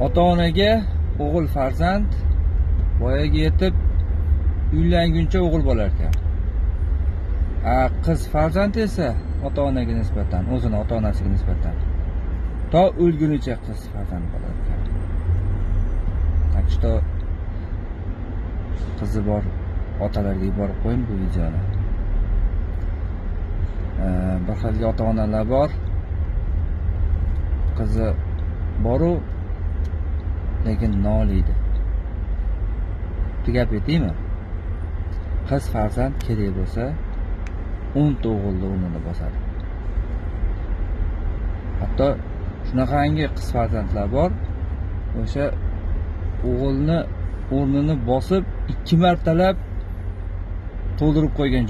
Ota-onaga o'g'il farzand voyaga yetib uylanguncha o'g'il bo'lar ekan. A qiz farzand esa ota-onaga nisbatan, o'zini ota-onasiga nisbatan to o'lgunicha qiz farzand bo'lar ekan. Так что qizi bor otalarga yuborib qo'ying bu videoni. Bir xil ota-onalar bor. Qizi boru, lekin noliydi. Bitta gap aytaymi? Qiz farzand kerak bo'lsa, 10 ta o'g'ilni o'rnini bosadi. Hatto shunaqangi qiz farzandlar bor, o'sha o'g'ilni o'rnini bosib 2 martalab to'ldirib qo'ygan joy.